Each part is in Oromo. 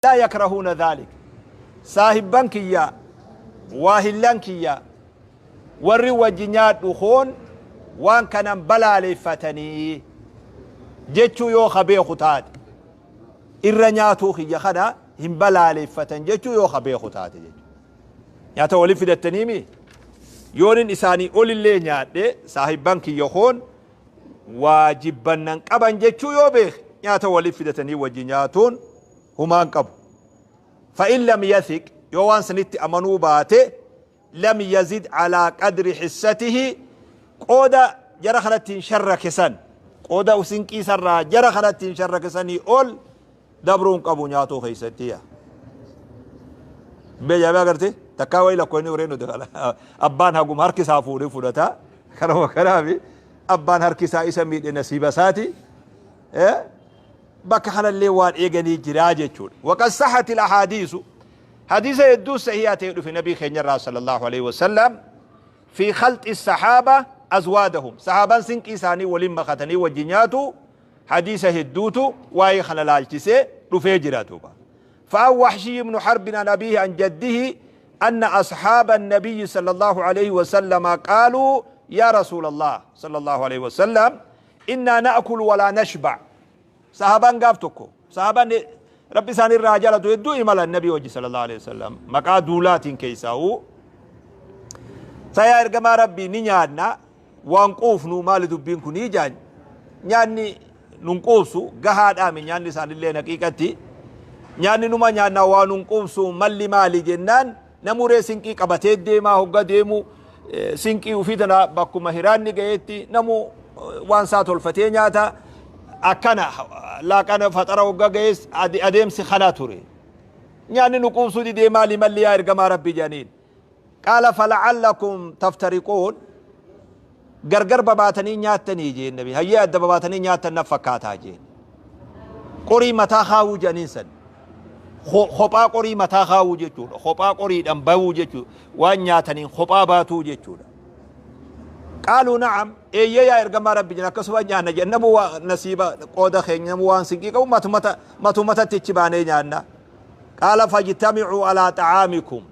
Laa yakrahuuna dhaalik saahibban kiyya waahillan kiyya warri wajji nyaadhu koon waan kanan balaaleeffatanii jechuu yoo ka beeku taate irra nyaatuu kiyya kana hin balaaleeffatan jechuu yoo ka beeku taate jechuudha. Nyaata wali fidattaniimi yoonin isaanii olillee nyaadhe saahibban kiyya koon waa jibbannan qaban jechuu yoo beeke nyaata wali fidatanii wajji nyaatuun humaan qabu. Fa'in lam yathiq yoo waan sanitti amanuu baate lam yazid alaa qadri hissatihi qooda jara kanatti hin sharrake san qooda sinqii sarraa jara kanatti hin sharrake sanii ol dabruu hin qabu nyaatuu keessatti yaa. Bee jaabee agarte takkaa wayii lakkoofni warreen nuti abbaan hagum harki isaa fuudhee fudhata kanuma kanaafi abbaan harki isaa isa miidhe nasiiba isaati. Bakka kanallee waan eeganii jiraa jechuudha. Waqad sahhatil ahaadiisu hadiisa hedduu sahihaa ta'e dhufe nabii keenyarraa sallallahu alaihi wasallam fi khalxi sahaaba azwaadahum sahaabaan sinqii isaanii waliin makatanii wajji nyaatu hadiisa hedduutu waa'ee kana laalchisee dhufee jira duuba. فعن وحشي بن حرب عن أبيه عن جده أن أصحاب النبي صلى الله عليه وسلم قالوا يا رسول الله صلى الله عليه وسلم إنا نأكل ولا نشبع Sahaabaan gaaf tokko sahaabaan Rabbi isaan irraa haa jaalatu hedduu imala nabii wajji sallallahu alaihi wasallam maqaa duulaatiin keessaa'u sayaa ergamaa Rabbii ni nyaanna waan quufnu maali dubbiin kunii jaan nyaanni nun quubsu gahaadhaami nyaanni isaanillee naqiiqatti nyaanni numa nyaanna waa nun quubsu malli maali jennaan Namuu ree sinqii qabatee deemaa hogga deemu sinqii ufii tana bakkuma hiraanni gaheetti namuu waan isaa tolfatee nyaata. Akkana laaqana faxara hogga gahees adeemsi kana ture. Nyaanni nu quubsuu didee maali malli yaa ergamaa Rabbii jedhaniin. Qaala fala'allakum taftariquun gargar babaatanii nyaattanii jeen nabi hayyee adda babaatanii nyaattan na fakkaataa jeen. Qorii mataa kaawuu jedhaniin san. Kophaa qorii mataa kaawuu jechuudha. Kophaa qoriidhaan bahuu jechuudha. Waan nyaataniin kophaa baatuu jechuudha. Qaaluu na'am eeyyee yaa ergamaa rabbi jenna akkasuma nyaanna jenna namu waa nasiiba qooda keenya namu waan sinqii qabu matumata matumatatti ichi baanee nyaanna. Qaala fajtamicuu alaa xacaamikum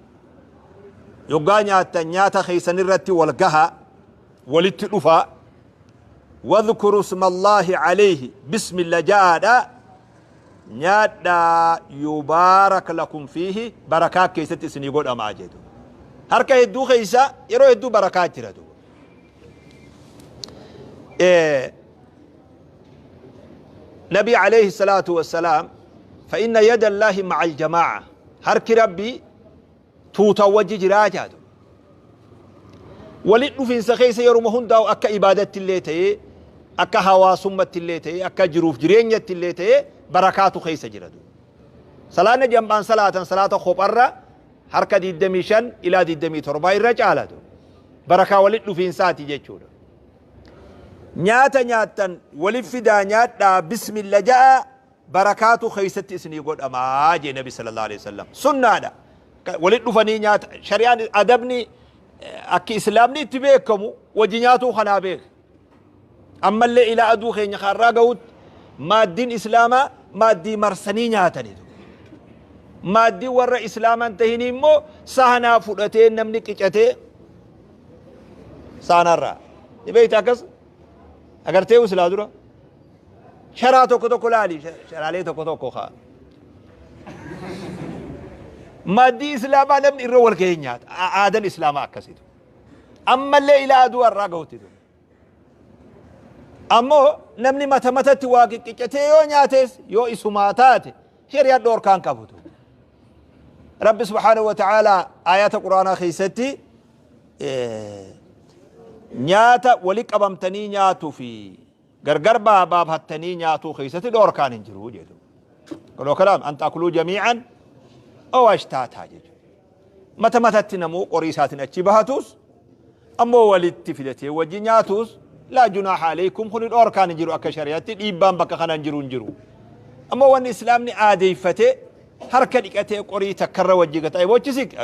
yoggaa nyaattan nyaata keessan irratti wal gahaa walitti dhufaa wadhkuru ismallaahi alayhi bismilla ja'aadha nyaadhaa yubaarak lakum fiihi barakaa keessatti isinii godhamaa jedhu harka hedduu keessa yeroo hedduu barakaa jira duuba nabi alayhi salaatu wassalaam fa inna yada allaahi ma'a aljamaa'a harki rabbii tuutaan wajji jiraa jaadu. Walitti dhufiinsa keessa yeruma hundaa'u akka ibaadatti illee ta'ee akka hawaasummatti illee ta'ee akka jiruuf jireenyatti illee ta'ee barakaatu keessa jira. Salaanni jam'aan salaatan salaata kopharra harka 25 ilaa 27 irra caalatu. Barakaa walitti dhufiinsaati jechuudha. Nyaata nyaattan walitti fidaa nyaadhaa bismilla ja'a barakaatu keessatti isinii godhamaa jee nabi sallallahu alaihi wasallam sunnaadha walitti dhufanii nyaata shari'aan adabni akki islaamni itti beekamu wajji nyaatuu kanaa beeka ammallee ilaa aduu keenya kaarraa gahutti maaddiin islaamaa maaddii marsanii nyaatanii maaddii warra islaamaan tahinii immoo sahanaa fudhatee namni qicatee sahanarraa ni beekta akkas agartee usilaa dura Sharaa tokko tokko laali sharaalee tokko tokko kaa. Maaddii islaamaa namni irra wal gahee nyaata. Aadan islaamaa akkasitu. Ammallee ilaa aduu har'aa gahutti ture. Ammoo namni mata matatti waa qiqqicatee yoo nyaates yoo isumaa taate shari'aan dhoorkaan qabutu. Rabbi subhaanahu wa ta'aalaa ayata quraanaa keessatti nyaata wali qabamtanii nyaatuu fi Gargar baafattanii nyaatuu keessatti dhoorkaan hin jiru jedhu. Kunoo kalaam an ta'kuluu jamii'an aw ashtaataa jechuudha. Mata matatti namuu qorii isaatiin achi bahatus ammoo walitti fidatee wajji nyaatus laa junaaha aleykum kuni dhoorkaan hin jiru akka shari'atti dhiibbaan bakka kana hin jiru hin jiru. Ammoo wanni islaamni aadeeffate harka dhiqatee qorii takkarra wajji gata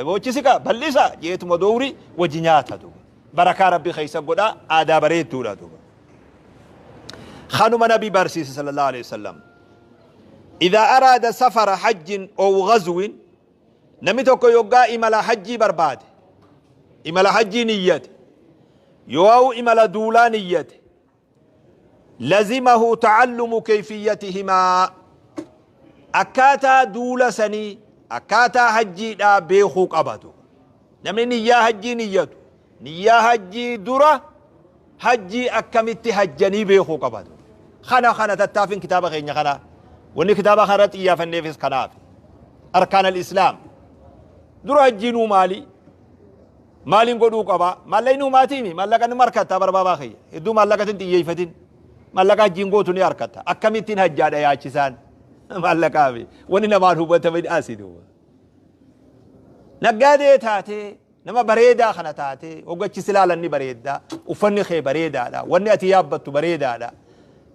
boochisika bal'isa jeetuma dowri wajji nyaata duuba. Barakaa rabbi keessa godha aadaa bareedduudha duuba. Kanuma nabi barsiise sallallahu alaihi wasallam. Idaa araada safara hajjin ow ghazwin, namni tokko yoggaa imala hajjii barbaade, imala hajjii niyyate, yoo imala duulaa niyyate, lazimahu ta'allumu kayfiyyatihimaa, akkaataa duula sanii, akkaataa hajjiidhaa beekuu qabatu. Namni niyyaa hajjii niyyatu, niyyaa hajjii dura hajjii akkamitti hajjanii beekuu qabatu. Kana tattaafin kitaaba keenya kana, wanni kitaaba kana irratti xiyyeeffanneefis kanaaf. Arkaan al-Islaam dura hajjiinuu maali? Maaliin godhuu qaba? Maallaqni humaatiimi, maallaqa nima harkatta barbaabaa kiyya. Hedduu maallaqatiin xiyyeeffatin. Maallaqa hajjiin gootu ni harkatta. Akkamittiin hajjaadha yaachisaan? Maallaqaafi. Wanni namaan hubatamin asi duuba. Naggaadee taatee, nama bareedaa kana taatee, hoggachi silaalan ni bareeddaa, uffanni kee bareedaadha, wanni ati yaabbattu bareedaadha.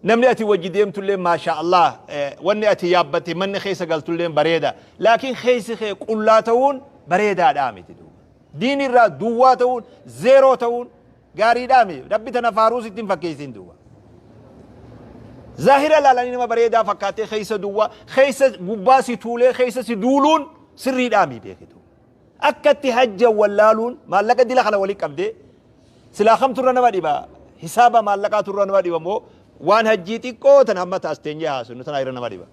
Namni ati wajji deemtullee maasha Allah, wanni ati yaabbatte, manni keessa galtullee bareeda. Laakiin keessi kee qullaa ta'uun bareedaadhaa miti duuba. Diin irraa duwwaa ta'uun, zeeroo ta'uun gaariidhaa miti. Rabbi tana faaruus ittiin fakkeessin duuba. Zaahira ilaalanii nama bareedaa fakkaatee keessa duwwaa, keessa gubbaa si tuulee keessa si duuluun sirriidhaa miti beekitu. Akkatti hajja wallaaluun maallaqa dila kana walii qabdee silaa kamturra nama dhiba, hisaaba maallaqaa turra nama dhiba moo waan hajjii xiqqoo tana amma taas teenyee haasofnu tana irra nama dhiba?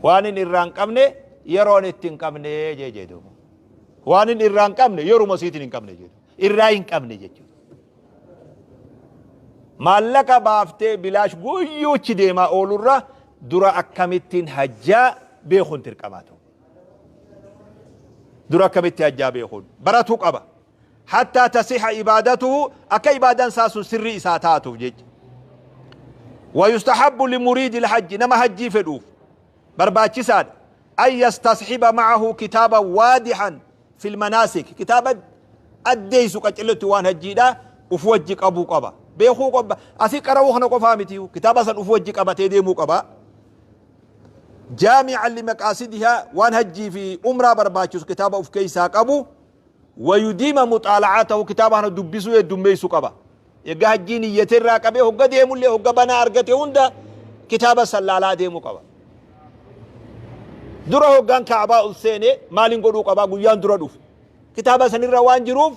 Waan inni irraa hin qabne yeroon itti hin qabne jee duuba. Waan inni irraa hin qabne yeruma isiitiin hin qabne jedhu. Irraa hin qabne jechuudha. Maallaqa baaftee bilaash guyyuuchi deemaa oolurra dura akkamittiin hajjaa beekuun dirqamaa ta'u. Dura akkamitti hajjaa beekuun baratuu qaba. Hattaa tasiha ibaadatuhu, akka ibaadaan isaa sun sirrii isaa taatuuf jecha. Wayustahabbu limuriidi lhajji, nama hajjii fedhuuf barbaachisaadha. An yastasxiba ma'ahu kitaaba waadihan fil manaasik, kitaaba addeessu qacellotti waan hajjiidha uf wajji qabuu qaba. Beekuu qaba. Asii qara'uu kana qofaa miti. Kitaaba san uf wajji qabatee deemuu qaba. Jaami'an limaqaasidihaa, waan hajjii fi umraa barbaachisu kitaaba uf keessaa qabu. Wayudiima muxaala'atahu, kitaaba kana dubbisuu heddummeessu qaba. Egaa hajjii niyyate irraa qabee hogga deemullee, hogga banaa argate hunda kitaaba san laalaa deemuu qaba. Dura hoggaan Kaabaa ol seene maaliin godhuu qaba? Guyyaan dura dhufu. Kitaaba sanirra waan jiruuf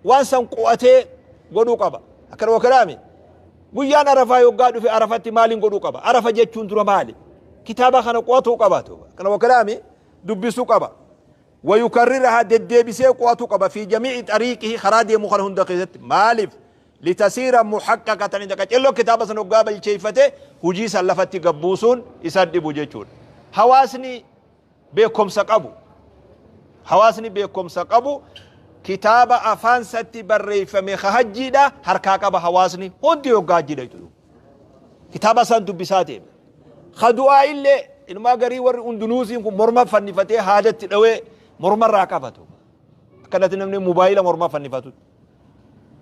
waan san qu'atee godhuu qaba. Akkana wakalaami. Guyyaan Arafaa yoggaa dhufe Arafatti maaliin godhuu qaba? Arafa jechuun dura maali? Kitaaba kana qu'atuu qaba. Akkana wakalaami, dubbisuu qaba. Wayukarrirahaa, deddeebisee qu'atuu qaba, fi jamii'i xariiqihi, karaa deemu kana hunda keessatti. Maaliif? Litasiira muhaqqaqatan inda, qacello kitaaba san hoggaa bilcheeffate hujii san lafatti gabbuusuun isan dhibu jechuudha. Hawaasni beekomsa qabu kitaaba afaan satti barreeffame ka hajjiidha harkaa qaba. Hawaasni hundi hoggaa hajjiidha jechuudha. Kitaaba san dubbisaa deema. Ka du'aa illee inumaa garii warri undunuusiin kun morma fannifatee haadatti dhawee mormarraa qabatu. Akkanatti namni mobaayila morma fannifatu.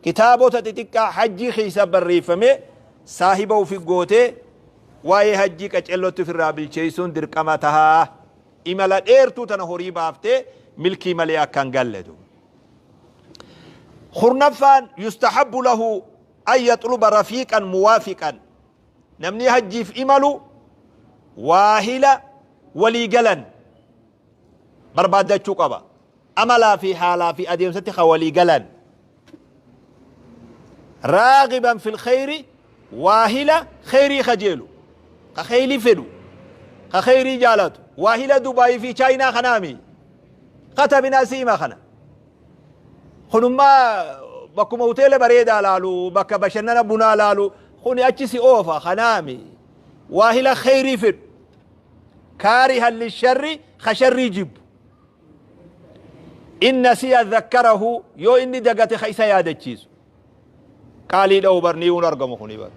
Kitaabota xixiqqaa hajjii keessa barreeffame saahiba ofi gootee waa'ee hajjii qacellotti ofirraa bilcheessuun dirqama tahaa. Imala dheertuu tana horii baaftee milkii malee akka hin galle. Kurnaffaan, yustahabbu lahu an yaxluba rafiiqan muwaafiqan. Namni hajjiif imalu waahila walii galan barbaaddachuu qaba. Amalaa fi haalaa fi adeemsatti ka walii galan. Raagiban fil khayri, waahila khayrii kajeelu, ka khayrii fedhu, ka khayrii jaalatu. Waahila Dubaayii fi Chaayinaa kanaami katabinaa siima kana. Kunummaa bakkuma hoteela bareedaa laalu, bakka bashannana bunaa laalu, kuni achi si oofa kanaami. Waahila khayrii fedhu, kaarihan lisharri, ka sharrii jibbu. In nasiya dhakkarahu, yoo inni dagate ka isa yaadachiisu. Qaalii dha'u barnii un argamu kuni bar.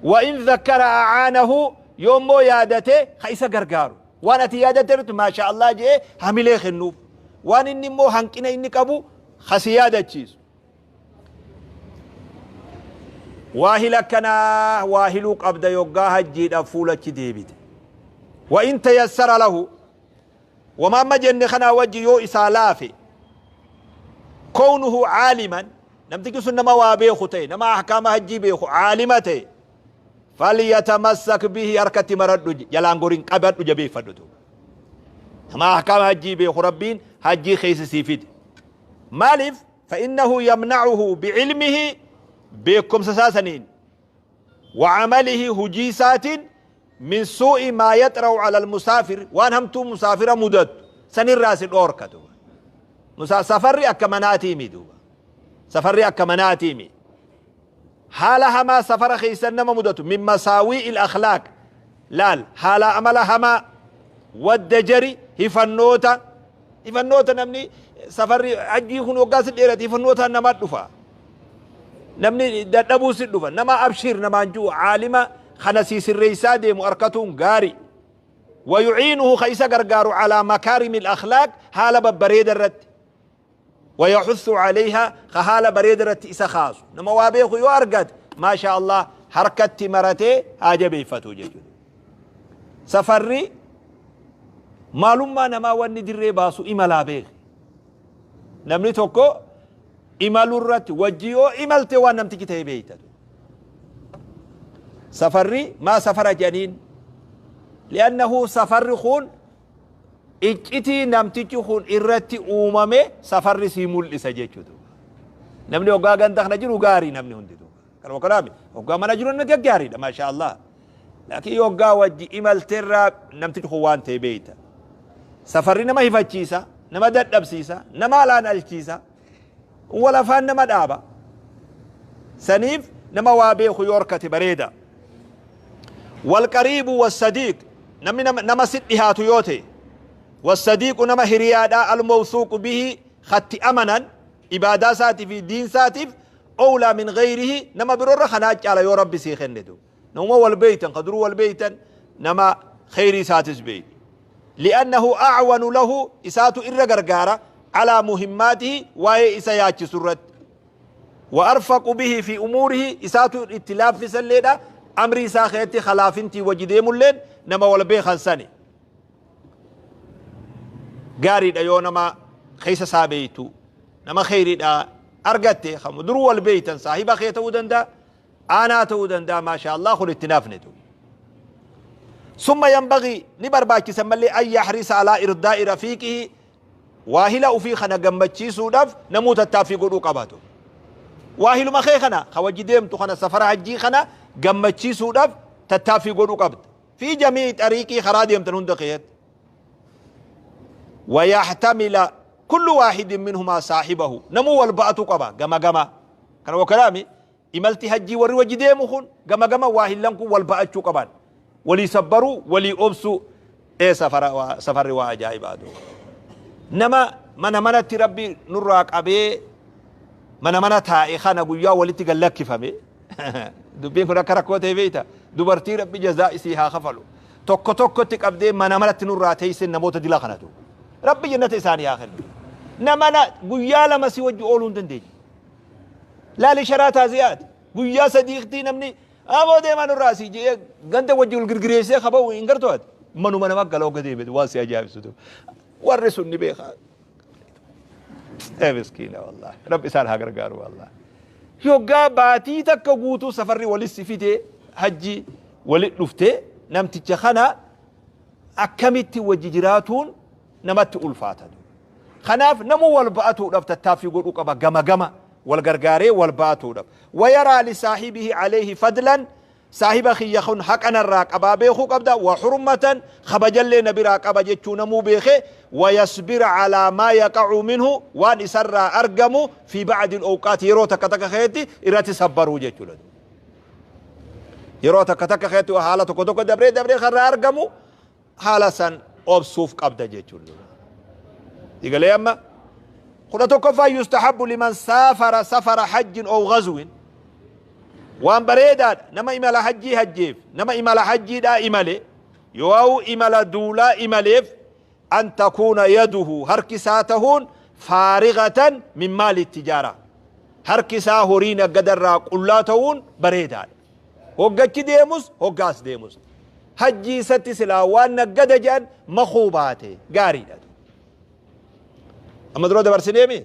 Wa in dhakkara acaanahu, yoommoo yaadate ka isa gargaaru. Waan ati yaadatte irratti maasha Allah jedhee hamilee kennuuf. Waan inni immoo hanqina inni qabu kasi yaadachiisu. Waahila akkanaa waahiluu qabda yoggaa hajjiidhaaf fuulachi deebite. Wa in tayassara lahu, wama amma jenne kanaa wajji yoo isaa laafe, kownuhu caaliman, namtichi sun nama waa beeku ta'e, nama ahkaama hajjii beeku, caalima ta'e, Falyatamassak bihi, harkatti maradhu, jalaan gorin qabadhu, jabeeffadhu. Duuba nama ahkaama hajjii beeku Rabbiin hajjii keessa sii fide. Maaliif? Fa-innahu yamna'uhu bi'ilmihi, beekumsa isaa saniin, wa camalihi, hujii isaatiin, min suu'i maa yaxra'u ala almusaafir, waan hamtuu musaafira mudattu sanirraa si dhoorka. Duuba musa safarri akka manaatiimi. Duuba safarri akka manaatiimi. Haala hamaa safara keessan nama mudatu, min masaawi'il akhlaaq, laal, haala amala hamaa, wadda jari, hifannoota. Namni safarri hajjii kun waggaa si dheerate hifannootaan nama dhufa, namni dadhabuu si dhufa. Nama abshiir namaan ji'u, caalima kana sii sirreessaa deemu arkatuun gaari. ويعينه, خيسا غرغارو، على مكارم الأخلاق, حال ببريد الرت، ويحث عليها, خحال بريد الرت إسا خاص. نما وابيخو يو أرقد، ما شاء الله، حركة مرته حاجة بيفتو جيجو. سفري maalummaa namaa wanni dirree baasu imalaa beeke. Namni tokko imaluu irratti wajji yoo imalte waan namtichi ta'e beeytatu. Safarri maa safara jedhaniin? Li'annahu safarri kun iccitii namtichi kun irratti uumame safarri sii mul'isa jechuudha. Namni hoggaa ganda kana jiru gaarii, namni hundi kanuma kanaami. Hoggaa mana jiru namni gaggaariidha, maasha Allah. Laakiin hoggaa wajji imalteerraa namtichi kun waan ta'e beeyta. Safarri nama hifachiisa, nama dadhabsiisa, nama alaan alchiisa, wal afaan nama dhaaba. Saniif nama waa beeku yoo horkate bareeda. والقريب والصديق, namni nama sit dhihaatu yoo ta'e, والصديق, nama hiriyaadhaa, الموثوق به, khatti amanan ibaadaa isaatii fi diin isaatiif, أولى من غيره, nama biroorra kanaa caala yoo Rabbi sii kennitu. Nama wal beeytan, ka duruu wal beeytan, nama kheyrii isaatis beeytu. لأنه أعون له, isaatu irra gargaara, على مهماته, waa'ee isa yaachisu irratti, وأرفق به في أموره, isaatu itti laaffisalleedha amri isaa keetti. Kalaafintii wajji deemulleen nama wal beekan sani gaariidha. Yoo nama keessa isaa beeytu, nama kheyriidha argatte, duruu wal beeytan, saahiba kee ta'uu danda'a, aanaa ta'uu danda'a, maasha Allah, kun itti naafnetu. ثم ينبغي, نبرباكي ملي، أن يحرص على إرضاء رفيقه. waahila ufii kana gammachiisuudhaaf namuu tattaaffii godhuu qabaatu. Waahiluma kee kana ka wajji deemtu kana, safara hajjii kana gammachiisuudhaaf tattaaffii godhuu qabda. في جميع طريق, karaa deemtan hunda keessatti. ويحتمل كل واحد منهما صاحبه, namuu wal ba'atu qaba gama gama kana. Wakalaami imalti hajjii warri wajji deemu kun gama gama waahillan kun wal ba'achuu qaban, walii sabbaruu, walii obsuu. Ee, safarri waa ajaa'ibaatu. Nama mana manatti Rabbi nurraa qabee mana mana taa'e kana guyyaa walitti gallakkifame dubbiin kun akka rakkoo ta'e beeyta. Dubartii Rabbi jazaa isii haa kafalu, tokko tokkotti qabdee mana manatti nurraa teeyse. Namoota dila kanatu Rabbi jannata isaanii haa kennu. Nama guyyaa 2 si wajji ooluu hin dandeenye. Laali, sharaa taaziyaati guyyaa sadiiqtii namni aboo deemaa nurraa asii je'ee ganda wajji wal girgireessee kaba'u hin gartuu. Ati manuma nama gala hogga deeme waan si ajaa'ibsitu warri sun ni beekaa. Ee miskiina, wallahi Rabbi isaan haa gargaaru. Wallahi yoggaa baatii takka guutuu safarri walis si fidee hajji walit dhuftee, namticha kana akkamitti wajji jiraatuun namatti ulfaata. Kanaaf namuu wal ba'atuudhaaf tattaaffii godhuu qaba, gama gama wal gargaaree wal ba'atuudhaaf. ويرى لصاحبه عليه فضلا, saahiba kiyya kun haqanarraa qabaa beekuu qabda, وحرمة, kabajallee na biraa qaba jechuu namuu beeke. ويصبر على ما يقع منه, waan isarraa argamu, في بعض الأوقات, yeroo takka takka keetti irratti sabbaruu jechuudha. Yeroo takka takka keetti haala tokko tokko dabree dabree karraa argamu haala san obsuuf qabda jechuudha. Digalee amma 11ffaa: يستحب لمن سافر سفر حج أو غزو, waan bareedaadha nama imala hajjii hajjeef, nama imala hajjiidhaa imale yoo imala duulaa imaleef, أن تكون يده, harki isaa tahuun, فارغة من مال التجارة, harki isaa horii naggadarraa qullaa ta'uun bareedaadha. Hoggachi deemus, hoggaas deemus, hajjii isatti silaa waan naggada jedhan makuu baate gaariidha. Amma dura dabarsineemi,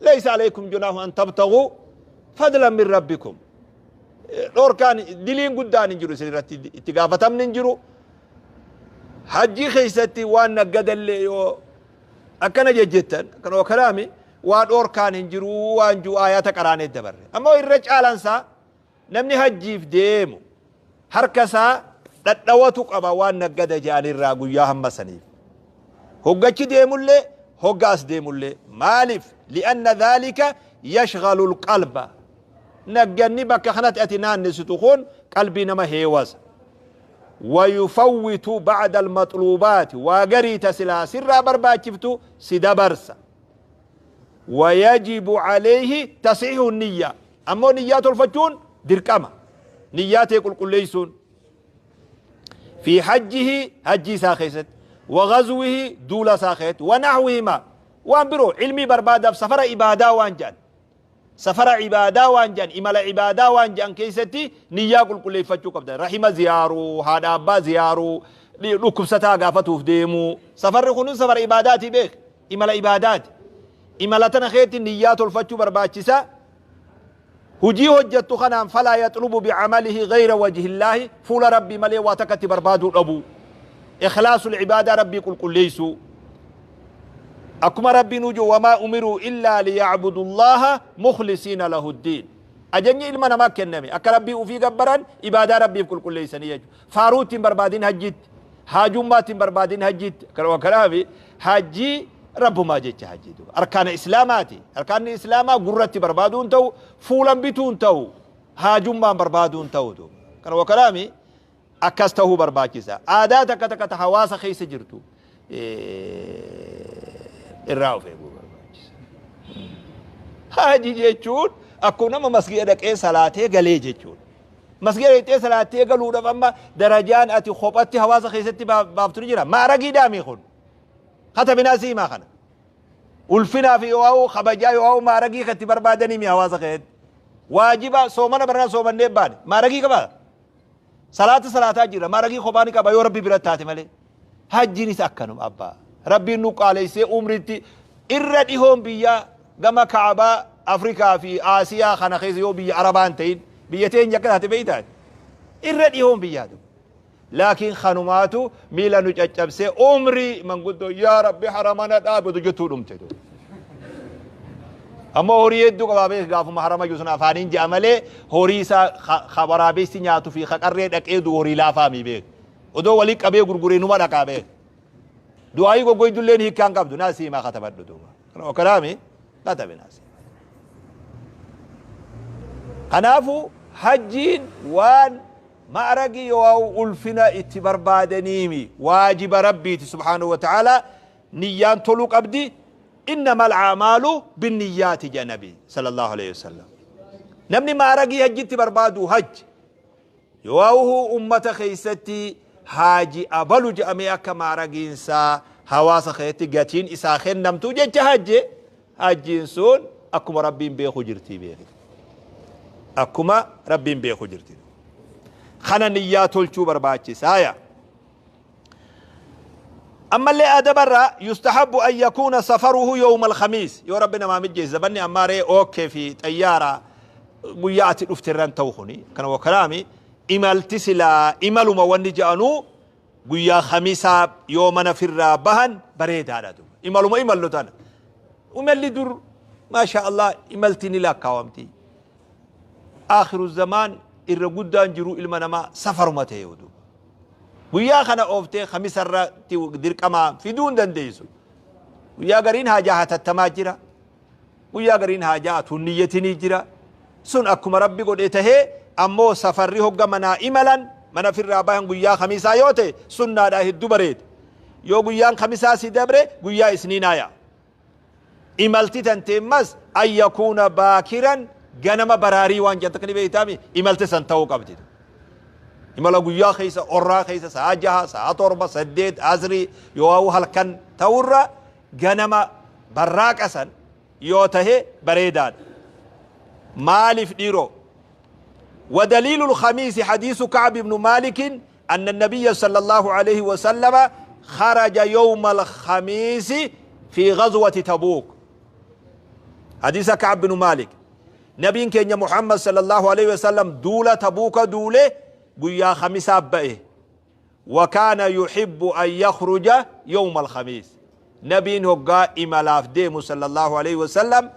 ليس عليكم جناح أن تبتغوا فضلا من ربكم. Dhorkaan diliin guddaan hin jiru isin irratti, itti gaafatamni hin jiru. Hajjii keessatti waan naggadallee yoo akkana jejjettan akkana wakalaami waa dhorkaan hin jiru waan jiru aayaata qaraanee dabarre. Ammoo irra caalansaa namni hajjiif deemu harka isaa dhadhawatu qaba waan naggada ja'anirraa guyyaa hamma saniif. Hoggachi deemullee hogga as deemullee maaliif? Li'anna dhaalika yashghalu alqalba. Nagganni bakka kanatti ati naannessitu kun qalbii nama heewasa. Wayufawwitu ba'da almaxluubaati waa garii ta silaa sirraa barbaachiftu si dabarsa. Wayajibu alayhi tasiihu niyya. Ammoo niyyaa tolfachuun dirqama. Niyyaa tee qulqulleessuun. Fi hajjihi hajjii isaa keessatti. Wa ghazwihi duula isaa keessatti. Wa nahwihima waan biroo ilmii barbaadaaf safara ibaadaa waan jedhan. Safara ibaadaa waan jedhan, imala ibaadaa waan jedhan keessatti niyyaa qulqulleeffachuu qabda. Rahima ziyaaruu, haadha abbaa ziyaaruu, dhukkubsataa gaafatuuf deemuu. Safarri kun safara ibaadaati beek. Imala ibaadaati. Imala tana keetti niyyaa tolfachuu barbaachisa. Hujii hojjettu kanaan falaa yaxlubu bicamalihi gayra wajhillaahi, fuula Rabbii malee waa takka itti barbaaduu dhabuu. Ikhlaasul ibaadaa Rabbii qulqulleessuu. Akkuma Rabbiin ujuu wamaa umiruu illaa liyacbudullaaha mukhlisiina lahuddiin. Ajajni ilma namaa kenname akka Rabbii ufii gabbaran ibaadaa Rabbiif qulqulleessanii jechuudha. Faaruu ittiin barbaadin hajjiitti, haajummaa ittiin barbaadin hajjiitti. Kanaaf hajjii Rabbumaa jecha hajjii duuba. Arkaana Islaamaati. Arkaanni Islaamaa gurratti barbaaduu hin ta'u, fuulan bituu hin ta'u, haajummaan barbaaduu hin ta'u duuba. Kana kanaaf akkas ta'uu barbaachisa. Aadaa takka takka ta hawaasa keessa jirtu irraa of eeguu barbaachisa. Haji jechuun akkuma nama masgiida dhaqee salaatee galee jechuudha. Masgiida dhaqee salaatee galuudhaaf amma darajaan ati kophatti hawaasa keessatti baaftu ni jira. Maaragii daamii kun. Katabinaa siimaa kana. Ulfinaa fi yoo kabajaa yoo maaragii kan itti barbaadanii mi hawaasa keessatti. Waajiba soomana baranaa soomannee baane. Maaragii qabaa. Salaata salaataa jira. Maaragii kophaa ni qaba yoo Rabbi bira taate malee. Hajjiinis akkanuma abbaa. Rabbiin nu qaaleessee umritti irra dhihoon biyya gama Kaabaa Afrikaa fi Aasiyaa kana keessa yoo biyya Arabaa hin ta'in biyya teenya akka taate beektaati. Irra dhihoon biyyaa duuba. Laakiin kanumaatu miila nu caccabsee umrii manguddoo yaa Rabbi haramana dhaabetu jettuu dhumte duuba. Ammoo horii hedduu qabaa beek, gaafuma harama jiru sun afaaniin je'a malee horii isaa ka waraabessi nyaatu fi ka qarree dhaqee du'u horii laafaa mii beek. Odoo walii qabee gurguree numa dhaqaa beek. Du'aayii goggoydulleen hiikkaan qabdu naa siimaa katabadhu duuba. Kanuma kanaami katabi naa siimaa. Kanaafuu hajjiin waan ma'ragii yoo ulfina itti barbaadaniimi, waajiba Rabbiiti subhaanahu wa ta'aalaa, niyyaan toluu qabdi. Innamal a'maalu binniyyaati jedha Nabi sallallahu alayhi wasallam. Namni maaragii hajjitti barbaadu hajji yoo ummata keessatti haaji abalu jedhamee akka maaragiinsaa hawaasa keessatti gatiin isaa kennamtu jecha hajje, hajjiin sun akkuma Rabbiin beeku jirti beeki. Akkuma Rabbiin beeku jirti. Kana niyyaa tolchuu barbaachisaaya. Ammallee adabarraa yustahabbu an yakuuna safaruhu yawma alkhamiis, yoo Rabbi namaa mijjeesse. Zabanni ammaa ree ookkee fi xayyaara guyyaa ati dhufte irran ta'u kuni kana wakalaami imalti silaa imaluma wanni ja'anuu guyyaa khamisaa yoo mana firraa bahan bareedaadha duuba. Imaluma imallu tana imalli dur maasha Allah imalti ni lakkaawamti. Aakhiru zamaan irra guddaan jiruu ilma namaa safaruma ta'e duuba. Guyyaa kana ooftee kamisa irratti dirqamaa fiduu hin dandeessu. Guyyaa gariin haajaa hatattamaa jira. Guyyaa gariin haajaa atuun niyyatinii jira. Sun akkuma Rabbi godhe tahee ammoo safarri hogga manaa imalan mana firraa bahan guyyaa kamisaa yoo ta'e sunnaadhaa hedduu bareeda. Yoo guyyaan kamisaa si dabre guyyaa isniinaa yaa. Imalti tanteemmas an yakuuna baakiran, ganama baraarii waan jedhan takka ni beektaami, imalte san ta'uu qabdi. Imala guyyaa keessa orraa keessa sa'a 6, sa'a 7, 8, asrii yoo halkan ta'urra ganama barraaqa san yoo tahe bareedaadha. Maaliif dhiiroo? ودليل الخميس حديث كعب بن مالك أن النبي صلى الله عليه وسلم خرج يوم الخميس في غزوة تبوك. حديث كعب بن مالك Nabiin keenya Muhammad sallallahu alaihi wasallam duula Tabuuka duule guyyaa Khamisaa ba'e. وكان يحب أن يخرج يوم الخميس. Nabiin hoggaa imalaaf deemu sallallahu alaihi wasallam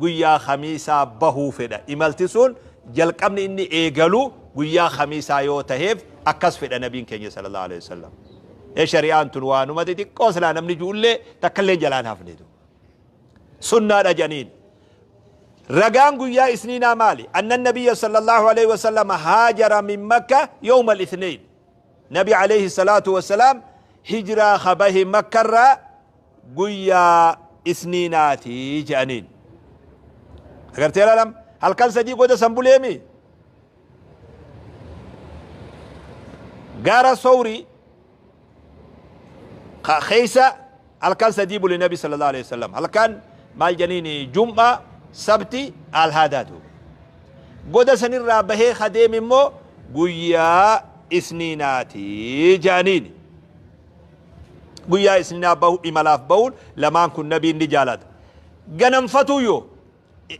guyyaa Khamiisaa bahuu fedha. Imalti sun jalqabni inni eegalu guyyaa Khamiisaa yoo taheef akkas fedha nabiin keenya sallallahu alaihi wasallam. Ee shari'aan tun waanuma xixiqqoo silaa namni ju'ullee takkallee jalaan hafneetu. Sunnaadha jedhaniin. Ragaan guyyaa Isniinaa maali? Anna nabiyya sallallahu alaihi wasallam haajara min Makka yawma al-ithnain. Nabi alayhi salaatu wassalaam hijiraa kabahe Makkarraa guyyaa Isniinaati jedhaniin. Agartee laalam halkan 3 goda san buleemi. Gaara Sowrii keessa halkan 3 bule Nabi sallallahu alaihi wasallam. Halkan maal jedhaniin Jum'a, Sabti, Alhaadaatu. Goda sanirraa bahee kadeem immoo guyyaa Isniinaati jedhaniin. Guyyaa Isniinaa bahu imalaaf bahuun lamaan kun nabiin ni jaalata. Ganamfatuu yoo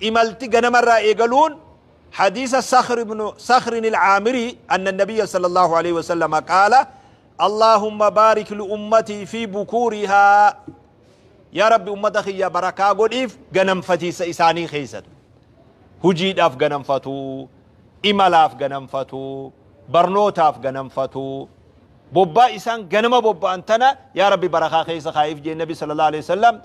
imalti ganamarraa eegaluun حديث صخر بن صخر العامري أن النبي صلى الله عليه وسلم قال اللهم بارك لأمتي في بكورها. يا رب أمتك يا بركة قديف غنم فتي إساني خيست. هجيد أف غنم فتو، إملاف غنم فتو، برنوتاف غنم فتو، بوبا إسان غنم بوبا أنتنا يا ربي بركة خيس خايف جي النبي صلى الله عليه وسلم.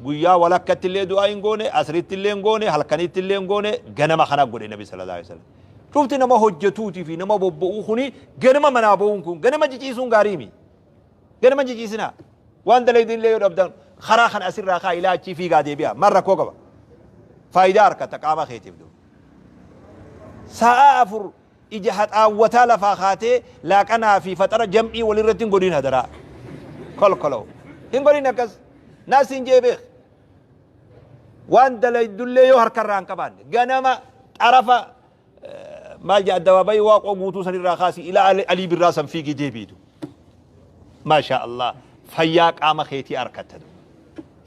guyyaa walakkatti illee du'aa hin goone, asriitti illee hin goone, halkanitti illee hin goone, ganama kana godhe Nabi sallallahu alaihi wasallam. Dhufti nama hojjetuutii fi nama bobba'uu kuni ganama manaa ba'uun kun ganama ciciisuun gaarii mi? Ganama ciciisinaa. Waan dalaydin illee yoo dhabdan karaa kana asirraa kaa ilaa achii fiigaa deebi'a. Maal rakkoo qaba? Faayidaa harkata qaama keetiif duuba. Sa'a 4 ija haxaawwataa lafaa kaatee laaqanaa fi faxara jam'ii walirratti hin godhin hadaraa. Kolkoloo. Hin godhin akkas. Naas hin jee beek. Waan dalaydullee yoo harkarraa hin qabaanne ganama xarafa maal jedha addabaabayii Waaqoo Guutuu sanirraa kaasii ilaa Alii Birraa san fiigii deebiitu. Maashaa Allah fayyaa qaama keetii harkatta duuba.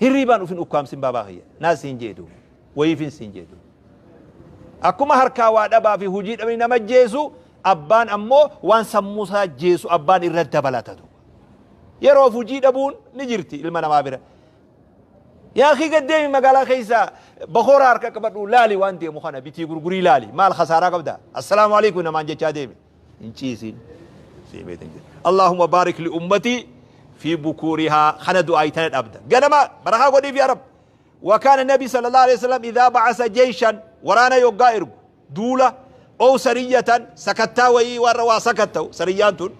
Hirriibaan ufin ukkaamsin baabaa kiyya. Naas hin jee duuba. Wayiifin siin jee duuba. Akkuma harkaa waa dhabaa fi hojii dhabni nama jeesu abbaan ammoo waan sammuu isaa jeesu abbaan irra dabalata duuba. Yeroof hojii dhabuun ni jirti ilma namaa bira. Yaa akii gad deemi magaalaa keessa bakoora harka qabadhu laali waan deemu kana bitii gurgurii laali maal khasaaraa qabda assalaamu alaikum namaan jechaa deemi hin ciisin. Allahumma baarik li ummatii fi bukuurihaa kana du'aa tana dhabda ganama barakaa godhiif yaa Rabbi. وكان النبي صلى الله عليه وسلم إذا بعث جيشا ورانا يوغا إرغو دولة أو سرية سكتا وي ورا سكتو سريانتون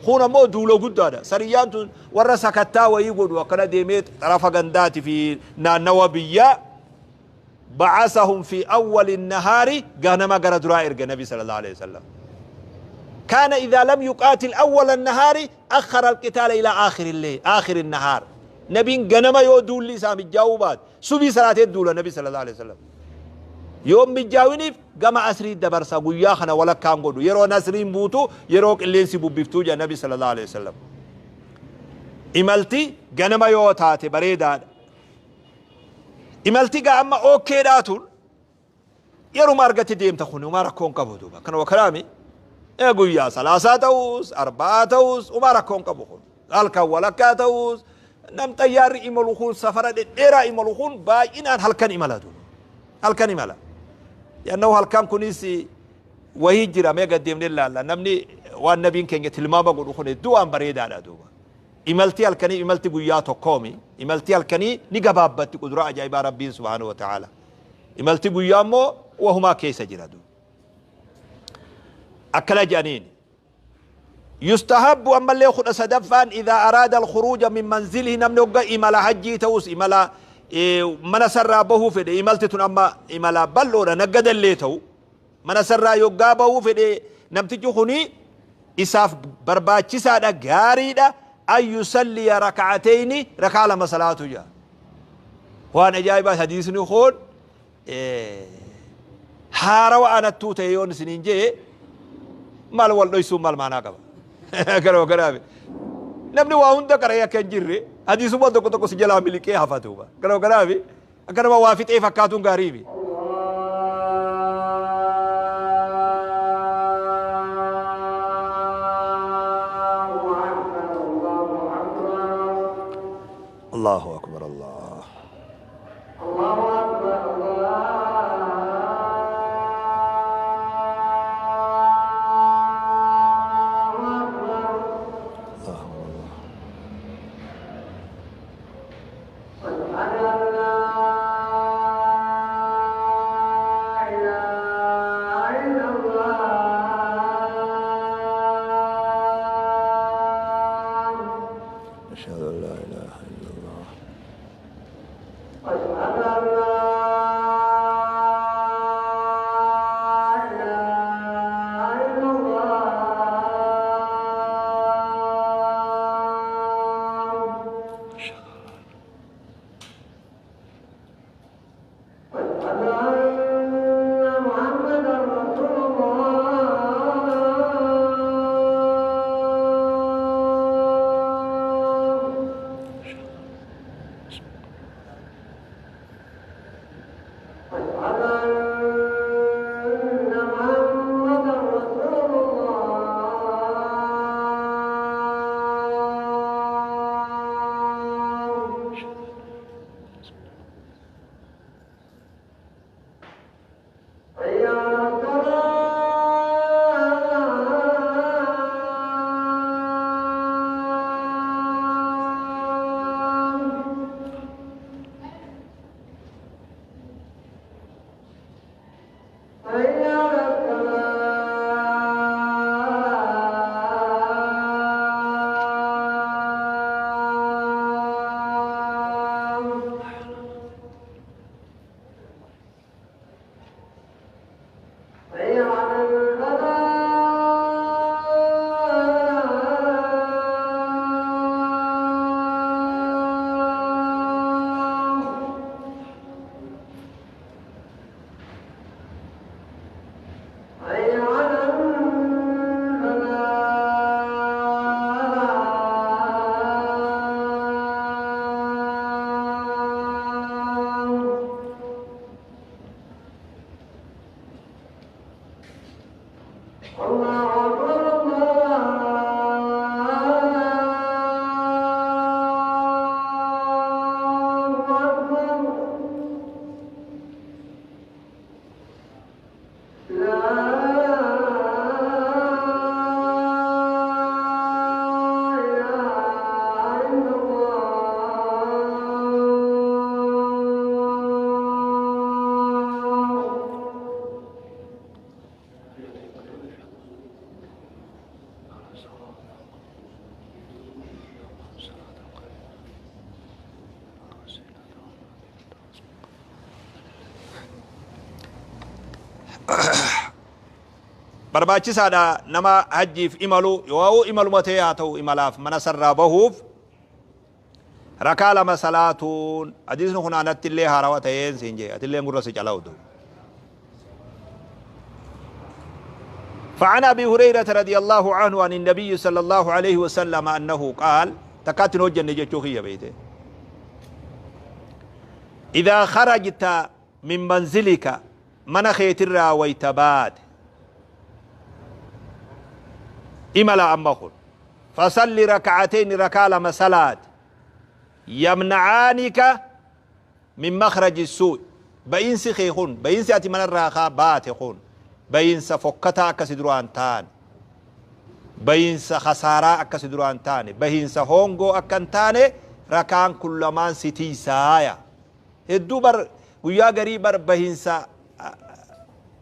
خونا مو دولة قدادا سريانتون ورا سكتا وي قدوا وكان ديميت طرف غنداتي في نوبية بعثهم في أول النهار غنما غرا درا إرغ النبي صلى الله عليه وسلم. كان إذا لم يقاتل أول النهار أخر القتال إلى آخر الليل آخر النهار. نبي غنما يو دولي سامي جاوبات سبي صلاة الدولة النبي صلى الله عليه وسلم يوم بجاوني جمع أسري دبرسا ويا خنا ولا كان قدو يرو نسرين بوتو يرو اللين سبو بيفتو جا النبي صلى الله عليه وسلم. إمالتي غنما يو تاتي بريدا إمالتي غاما أوكي داتون يرو مارغتي ديم تخوني وما ركون قبو دوبا كانوا كلامي يا 3 تاوس 4 تاوس وما ركون قبو خون الكا ولا كاتاوس نم تيار إمالوخون سفر ديرا إمالوخون باينان هلكن إمالا دون هلكن إمالا لأنه هلكن كنيسي وهجرة ما قدم لله لا نمني والنبي كان يتلمام بقول خون دوام بريد على دوما إمالتي هلكني إمالتي قياتو قومي إمالتي هلكني نجبابت قدرة عجائب ربي سبحانه وتعالى إمالتي قيامو وهما كيس جرادو أكل جانين. يستحب أما اللي يأخذ سدفان إذا أراد الخروج من منزله نمنوغا إمالا حجي توس إمالا من سر به في إمالتتون أما إمالا بلورا نقد اللي تو من سر يقابه في نمتجخني إساف برباتشسا دا غاريدا أن يصلي ركعتين ركع لما صلاته جا وأنا جايبة حديث نخون هاروا أنا توتيون سنين جي مال والله يسوم مال معنا كبا كرو كرامي نبني واهون ده كريا كان جري هذه سبوا دكتور كو سجلا ملكي هفاتوبا كرو كرامي أكرم وافيت إيه فكاتون غريبي. Allahu akbar Allah. Allahu akbar Allahu akbar. Allahu Allah. Ashhadu an la ilaha illallah. Ashhadu an la ilaha illallah. Ashhadu an la ilaha illallah. Ashhadu Ashhadu anna Muhammadan Rasulullah. Ashhadu anna Muhammadan Rasulullah. Hayya 'ala salah. Hayya 'ala salah. Hayya 'ala al-falah. Hayya 'ala al-falah. Allahu akbar Allahu akbar. La ilaha illallah. Barbaachisaadha nama hajjiif imalu yoo imaluma ta'e haa ta'u imalaaf mana sarraa bahuuf rakaa lama salaatuun hadiisni kun anatti illee haarawa ta'een siin jee atillee gurra si calawtu. فعن أبي هريرة رضي الله عنه عن النبي صلى الله عليه وسلم أنه قال تكاتن وجه نجي بيته إذا خرجت من منزلك من خيتر ويتبات إملا أمخل فصل ركعتين ركال مسلات يمنعانك من مخرج السوء بإنس خيخون بإنس أتي من الراخا باتخون بإنس فكتا أكسدروان تان بإنس خسارة أكسدروان تان بإنس هونغو أكنتان ركان كل مان ستي سايا hedduu bar guyyaa garii bar bahinsa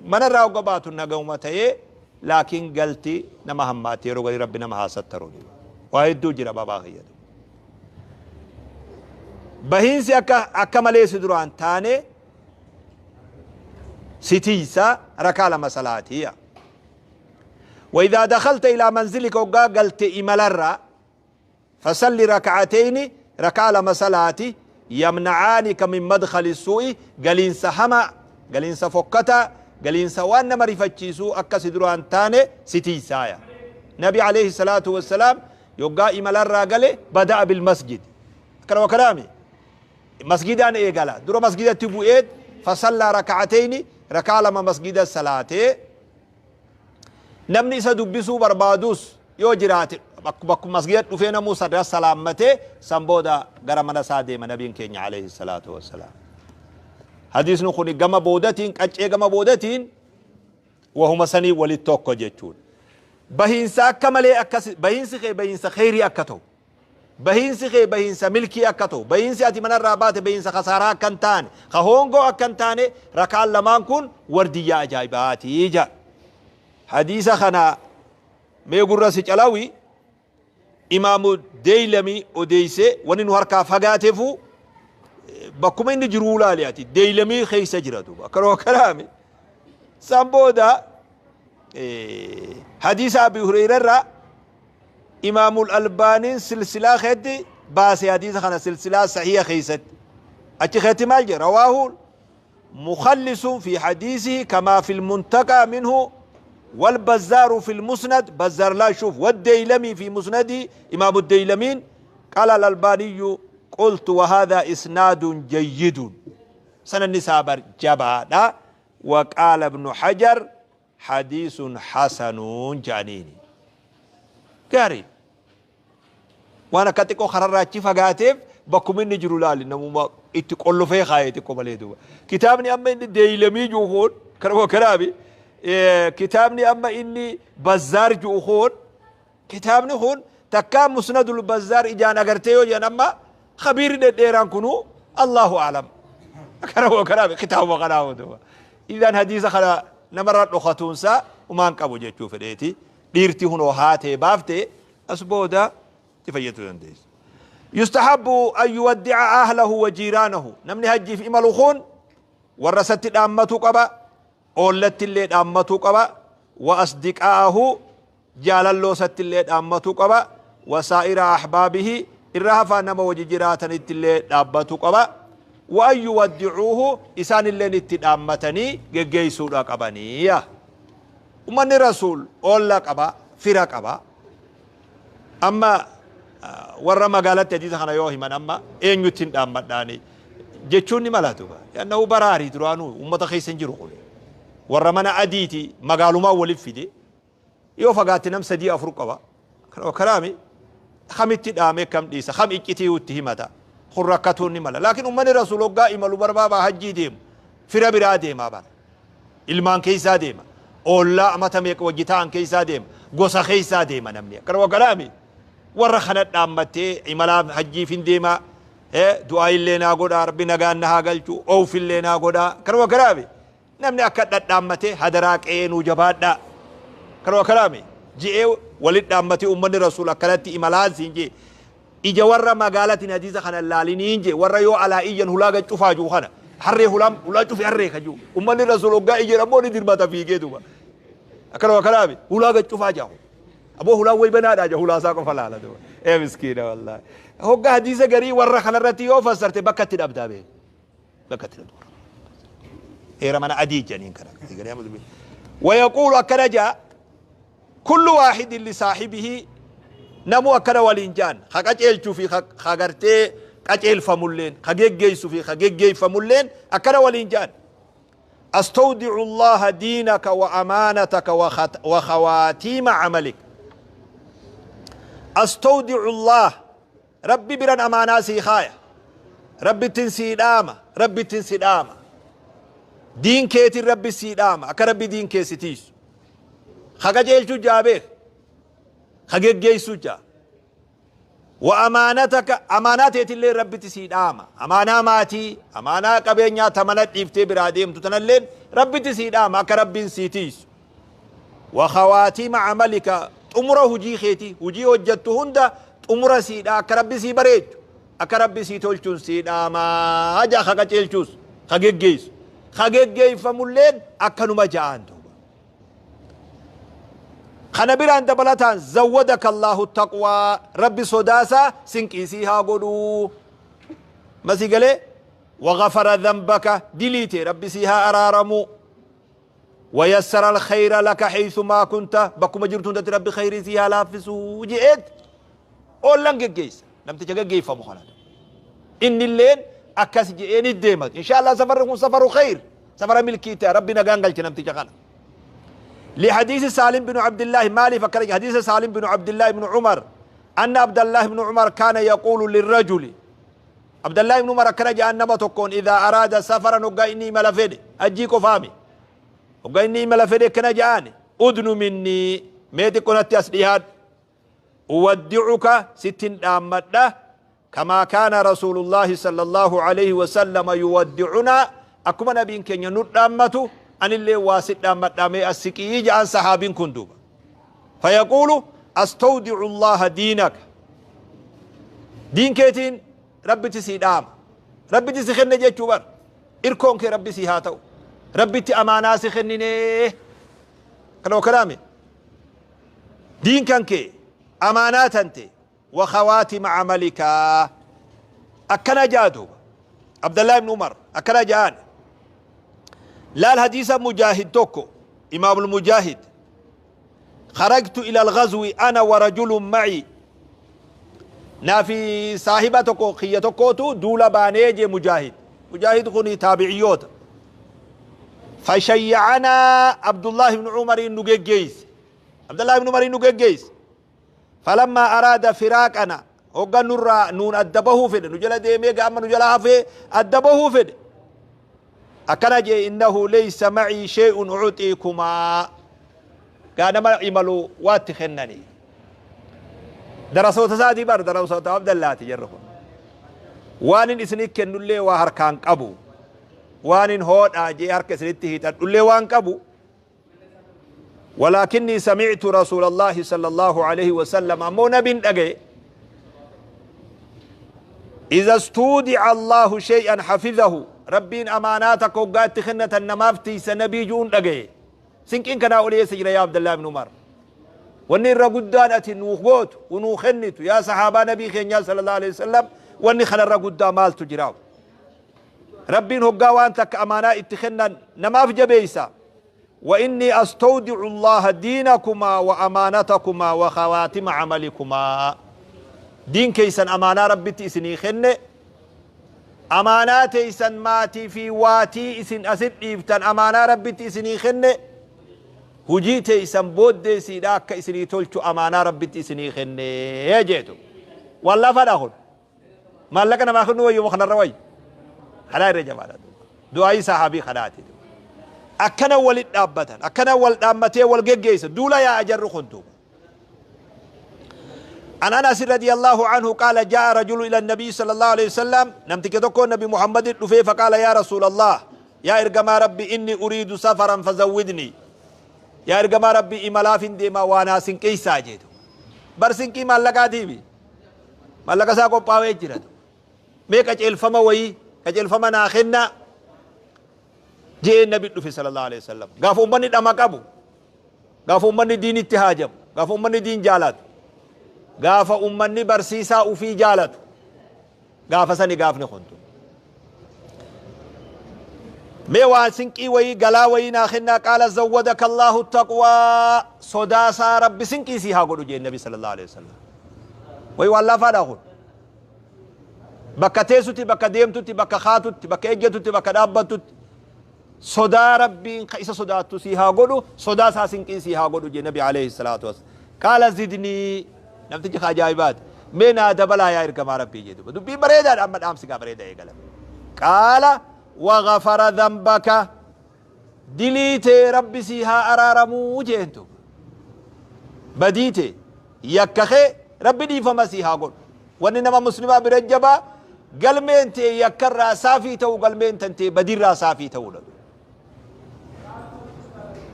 manarraa hogga baatu nagahuma ta'ee laakiin galti nama hammaatti yeroo garii rabbi nama haasattaru waa hedduu jira babaa kiyyatu. Bahinsi akka akka malee si duraan taane sitiisa rakaa lama salaatiya. وإذا دخلت إلى منزلك وقا قلت إملرا فصل ركعتين ركع لما صلاتي يمنعانك من مدخل السوء قالين سهما قالين سفكتا قالين سوان مريفتشيسو أكا سدروان تاني ستي سايا نبي عليه الصلاة والسلام يقا إملرا قال بدأ بالمسجد كلام كلامي مسجدان إيه قال درو مسجد تبو إيد فصلى ركعتين ركع لما مسجد الصلاة namni isa dubbisuu barbaadus yoo jiraate Bakkuma masgiida dhufee namuu sadra salaammatee san booda gara mana isaa deema nabiin keenya alayhi salaatu wassalaam. Hadiisni kun gama boodatiin qaccee gama boodatiin wahuma sanii walitti tokko jechuudha. Bahiinsa akka malee akkas bahiinsi kee bahiinsa kheyrii akka ta'u. Bahiinsi kee bahiinsa milkii akka ta'u. Bahiinsi ati manarraa baate bahiinsa khasaaraa akka hin taane, ka hoongoo akka hin taane rakaan lamaan kun wardiyyaa ajaa'ibaatii jedha. Hadiisa kana mee gurra si calawi imaamu Deeylamii odeeyse wani nu harkaa fagaatefu bakkuma inni jiruu laali ati Deeylamii keessa jira duuba akkanuma kanaami san booda hadiisa Abi Hureyra irraa imaamul Albaaniin silsilaa keetti baase hadiisa kana silsilaa sahiha keessatti achi keetti maal jedha rawaahu مخلص في حديثه كما في المنتقى منه والبزار في المسند بزار لا شوف والديلمي في مسنده إمام الديلمين قال الألباني قلت وهذا إسناد جيد سنة النساء جبانا وقال ابن حجر حديث حسن جانيني قاري Waan akka xiqqoo kararraa achi fagaateef bakkuma inni jiru laali namuma itti qollofee kaayee xiqqoo malee duuba. Kitaabni amma inni deeylamii jiru kun kanuma kanaafi kitaabni amma inni bazzaar jiru kun kitaabni kun takkaa musnadul bazzaar ijaan agartee yoo jedhan amma khabiirri dhedheeraan kunuu Allahu a'lam. Kanuma kanaafi kitaabuma kanaafu duuba. Idaan hadiisa kana namarra dhokatuunsaa umaan qabu jechuu fedheeti. Dhiirti hunoo haatee baaftee as booda itti fayyaduu dandeessa. Yustahabbu an yuwaddi'a ahlahu wa jiiraanahu. Namni hajjiif imalu kun warra isatti dhaammatuu qaba, oollatti illee dhaammatuu qaba, wa asdiqaa'ahu jaalalloo isatti illee dhaammatuu qaba, wa saa'ira ahbaabihi irra hafaa nama wajji jiraatanitti illee dhaabbatuu qaba. Wa an yuwaddi'uuhu isaan illeen itti dhaammatanii geggeessuudha qabanii. Ummanni Rasuul oolla qaba, fira qaba. Amma warra magaalatti hadiisa kana yoo himan amma eenyutti hin dhaammadhaani jechuun ni mala duuba. Annahu baraarii duraanuu ummata keessa hin jiru kun. Warra mana adiiti magaalumaa waliif fide yoo fagaatte nam sadii afur qaba. Kanaami kamitti dhaamee kam dhiisa kam iccitii itti himata kun rakkatuun ni mala. Laakiin ummanni Rasuul hoggaa imalu barbaabaa hajjii deemu fira biraa deemaa bara. Ilmaan keessaa deema. Oollaa amata meeqa wajji ta'an keessaa deema. Gosa keessaa deema namni. Akkana kanaami warra kana dhaammattee imalaaf hajjiif hin deema. Du'aa illee naa godhaa rabbi nagaan na haa galchu oof illee naa godhaa. Akkana kanaami namni akka dhadhaammatee hadaraa qe'ee nuu jabaadhaa. Akkana kanaami ji'ee walit dhaammatee uummanni rasuul akkanatti imalaan siin jee. Ija warra magaalatiin hadiisa kana laaliniin jee warra yoo alaa iyyan hulaa gad cufaa jiru kana. Harree hulaan hulaa cufi harree ka jiru. Uummanni rasuul hoggaa iyyan ammoo ni dirmata fiigee duuba. Akkana kanaami hulaa gad cufaa jaa. Aboo hulaan way banaadhaa jaa hulaa isaa qofa laala duuba. Ee miskiina wallaahi. Hoggaa hadiisa garii warra kanarratti yoo fassarte bakka itti dhabdaa beeku. Bakka itti dhabdu. Heera mana adii jedhaniin kana. Wayaquulu akkana jaa kullu waahidin lisaahibihi namuu akkana waliin jaan ka qaceelchuu fi ka gartee qaceelfamulleen ka geggeessu fi ka geggeeffamulleen akkana waliin jaan. Astawdi'u Allaha diinaka wa amaanataka wa khawaatiima camalik. Astawdi'u Allah Rabbi biran amaanaa sii kaaya. Rabbittin sii dhaama. Rabbittin si dhaama. Diin keetiin Rabbi sii dhaama. Akka Rabbi diin kee si tiisu. Ka qajeelchuu jaa beek. Ka geggeessuu jaa. Wa amaanataka amaanaa teetillee Rabbitti sii dhaama. Amaanaa maatii, amaanaa qabeenyaa ta mana dhiiftee biraa deemtu tanalleen Rabbitti sii dhaama akka Rabbiin sii tiisu. Wa khawaatiima amalika xumura hujii keetii hujii hojjattu hunda xumura siidha akka Rabbi sii bareechu akka Rabbi sii tolchuun sii dhaamaa ja'a ka qaceelchuus ka geggeessu ka geggeeffamulleen akkanuma ja'aan duuba. Kana biraan dabalataan zawwadaka Allahu taqwaa Rabbi sodaasaa sinqii sii haa godhuu. Masii galee wagafara dhanbaka dilii tee Rabbi sii haa araaramuu. Wayassara alkhayra laka haythumaa kunta bakkuma jirtu hundatti Rabbi khayrii sii haa laaffisuu je'eet oollan geggeessa namticha geggeeffamu kana. Innilleen akkas je'ee ni deema. Insha Allah safarri kun safaru khayr safara milkii ta'a Rabbi nagaan galche namticha kana. لحديث سالم بن عبد الله مالي فكر حديث سالم بن عبد الله بن عمر أن عبد الله بن عمر كان يقول للرجل، عبد الله بن عمر كان جاء نما تكون إذا أراد سفرا وقا إني ملفد أجيكو فامي وقا إني ملفد كان جاءني أدن مني ميتي كنت أسليهاد أودعك ستين أمدة كما كان رسول الله صلى الله عليه وسلم يودعنا أكما نبي كن ينود أمته أن اللي واسد أمدة مي السكي جاء صحابين كندوب فيقول أستودع الله دينك دين كيتين ربي تسيدام ربي تسخن جيتشوبر إركون كي ربي سيهاتو ربي تأمانا سخنني كلو كلامي دين كان كي أمانات أنت وخواتم عملك أكنا جادو عبد الله بن عمر أكنا جان لا الحديث مجاهد توكو إمام المجاهد خرجت إلى الغزو أنا ورجل معي نافي صاحبتك خيتكوتو دولا بانيجي مجاهد مجاهد خني تابعيوت فشيعنا عبد الله بن عمر نجيس عبد الله بن عمر نجيس فلما أراد فراقنا هو نرى نون أدبه فد نجلا ديمي أما نجلا في أدبه فد أكنجي إنه ليس معي شيء أعطيكما كان ما عملوا واتخنني درسوا تسادي بار درسوا عبد الله تجرهم وان إسنك كنولي وهركان قبو وان هود أجي هرك سنته تدلي وان قبو ولكني سمعت رسول الله صلى الله عليه وسلم أمونا بن أجي إذا استودع الله شيئا حفظه ربين أماناتك وقات خنة النمافتي سنبيجون أجي سنكين كنا أولي سجل يا عبد الله بن عمر واني الرقدان أتي نوخوت ونوخنت يا صحابة نبي خينيا صلى الله عليه وسلم واني خل الرقدان مال تجراو ربين هقا وانتك أمانة اتخنا نماف جبيسا وإني أستودع الله دينكما وأمانتكما وخواتم عملكما دين كيسا أمانة ربي تيسني خن أمانات إسن ماتي في واتي إسن أسد إفتن أمانة ربي تيسني خن هجيت إسن بود سيداك إسني تلتو أمانة ربي تيسني خن يا جيتو والله فلاخن ما لك أنا ما خنو ويوم خنا الروي خلا رجع دعائي صحابي خلاتي أكنا ولد أبتن أكنا ولد أمتي والجيس دولا يا أجر خنتو عن أنس رضي الله عنه قال جاء رجل إلى النبي صلى الله عليه وسلم نمتك النبي محمد رفي فقال يا رسول الله يا إرجما ربي إني أريد سفرا فزودني يا إرجما ربي إملاف ديما وأنا سنكي ساجد برسنكي مالك ديبي مالك ساقو باوي جرد ميك أجل فما وي أجل فما ناخنا جاء النبي رفي صلى الله عليه وسلم غافو مني دمكابو غافو مني دين اتهاجم غافو مني دين جالات غافا أمني برسيسا وفي جالت غافا سني غافني خنتو ميوان سنكي وي غلا وي ناخنا قال زودك الله التقوى صداسا ربي سنكي سيها قولوا جي النبي صلى الله عليه وسلم وي والله فادا خن بكا تيسوتي بكا ديمتوتي بكا خاتوتي بكا اجتوتي بكا دابتوتي صدا ربي خيسا صداتو سيها قولوا صداسا سنكي سيها قولوا جي النبي عليه الصلاة والسلام قال زدني نمتج خجايبات من هذا بلا يا إركما ربي جدو دبي بريدة أما أمسك بريدة يقلب قال وغفر ذنبك دليت ربي سيها أرارمو جنتو بديت يكخي ربي دي فما سيها قول وإنما مسلمة برجبا قال مين تي يكر سافي تو قال مين تنتي بدير سافي تو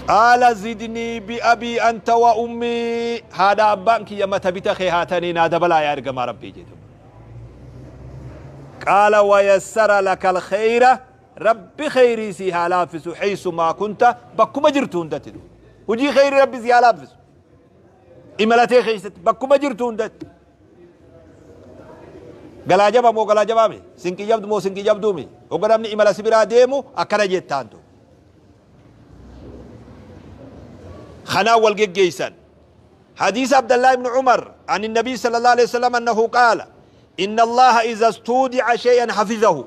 قال زدني بأبي أنت وأمي هذا أبانك يا متبت خيهاتني نادى بلا يا رجما ربي جدو قال ويسر لك الخير ربي خيري سيها لافس حيث ما كنت بكما جرتون دتدو وجي خير ربي سيها لافس إملتي خيست بكما جرتون دت قال جبا مو قال جبا مي سنكي جبد مو سنكي جبدومي وقدمني إملا سبرا ديمو أكنا جتانتو خنا والجيسان حديث عبد الله بن عمر عن النبي صلى الله عليه وسلم أنه قال إن الله إذا استودع شيئا حفظه